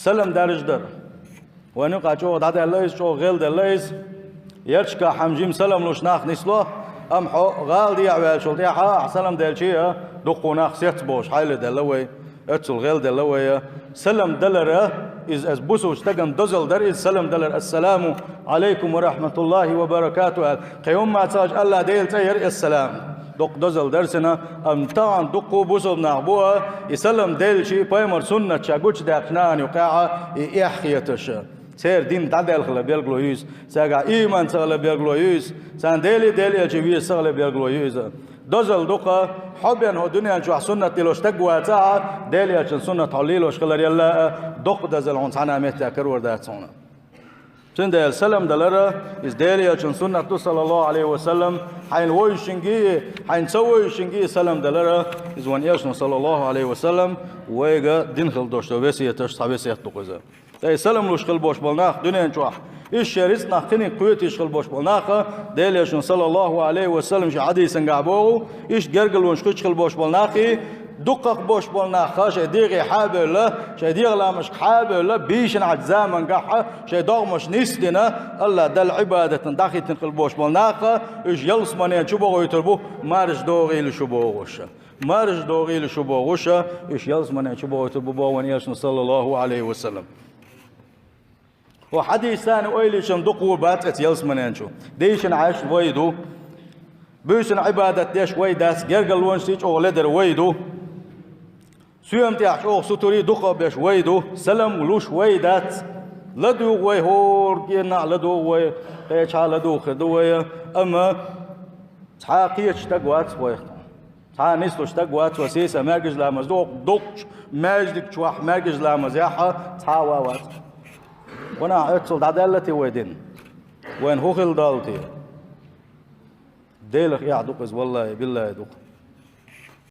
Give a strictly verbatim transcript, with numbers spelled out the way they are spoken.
Салам даржа дар. Вайна юкъахь чӀогӀа дӀадаьлла иза, чӀогӀа гӀелделла иза. Ярчка хьан жима салам луш нах нисло, амма хьо гӀала дехьаваьллачул тӀаьхьа ахь салам делча а, дуккха нах сецболуш хьайла делла вай, оццул гӀелделла вай. Салам далара, иза ас бусулчу стагана дозалла дара иза салам далар: «Ассаламу Ӏалайкум ва рахьматуллахӀи ва баракатухӀу», аьлла. Кхин хӀумма ца хууш, АллахӀ Дела цӀе яра иза салам. Дуккха дозалла дара цуьнан, амма тахана дуккха а бусулба нах бу а, и салам делча, пайхамар суннаташ гучудоккхучу нахана юкъахь а, и эхь хеташ. Церан дин дӀадаьлла хилар билгало ю иза, цаьргахь ийман ца хилар билгало ю иза, царна Дела а, Делан элча а веза ца хилар билгало ю иза. Дозалла ду-кх, хьо бен хӀокху дуьнен чохь суннат лелош стаг вацахь а, Делан элчан суннат хьо лелош хиларал а, дуккха дозалла хьуна цхьана а меттехь карор дац хьуна. Цундела салам далара, иза Делан элчан суннат ду, саллаллахӀу Ӏалайхи ва саллам, хьайна вевзачуьнга а, хьайна ца вевзачуьнга а салам далара, иза вайн элчано, саллаллахӀу Ӏалайхи ва саллам, вайга дина хила долуш долу весеташ цхьа весет ду-кх иза. Ткъа и салам луш хила болуш болу нах дуьнен чохь, иштта шайн рицкъанах кхиниг кхетийша хила болуш болу нах, Делан элчано, саллаллахӀу Ӏалайхи ва саллам, шен хьадисангахь боху, иштта гергарлонаш кхуьйсуш хила болуш болу нах, дукхах болуш болу нах шайн дегӀе хьа а бевлла, шайн дегӀан ламашка хьа а бевлла, бийшина Ӏачу замангахь шайн догӀмаш нисдина, АллахӀ Далла Ӏибадатна дӀахӀиттина хила болуш болу нах, уьш ялсамане чу бохуьйтур бу, маржа догӀийла шу бохуш. Маржа догӀийла шу бохуш, уьш ялсамане чу бохуьйтур бу боху вайн элчано, саллаллахӀу Ӏалайхи ва саллам. Хьо хьадисана ойла йича дукха вон бац оцу ялсаманен чу. Дийшина Ӏаш вай ду. Буьйсанна Ӏибадат деш вай дац, гергарлонашца чӀогӀа ледара вай ду. Соьман тӀехь чӀогӀа сутуре дукха а беш вай ду. Салам луш вай дац. ЛадугӀу вай, хӀора кӀирнахь ладугӀу вай, кхечахьа ладугӀу хир ду вай. Амма цхьа а кхеташ стаг вац вайх. Цхьа а нислуш стаг вац вай, сийсара маьркӀажа ламаз ду, дуккхачу маьждиг чохь маьркӀажа ламаз яхь а цхьа а ван вац. Ванахь оццул дӀадаьлла те вай дин? Вайна хӀун хила долу те? Делах эхь ду-кх иза, валлахӀи, биллахӀи ду-кх.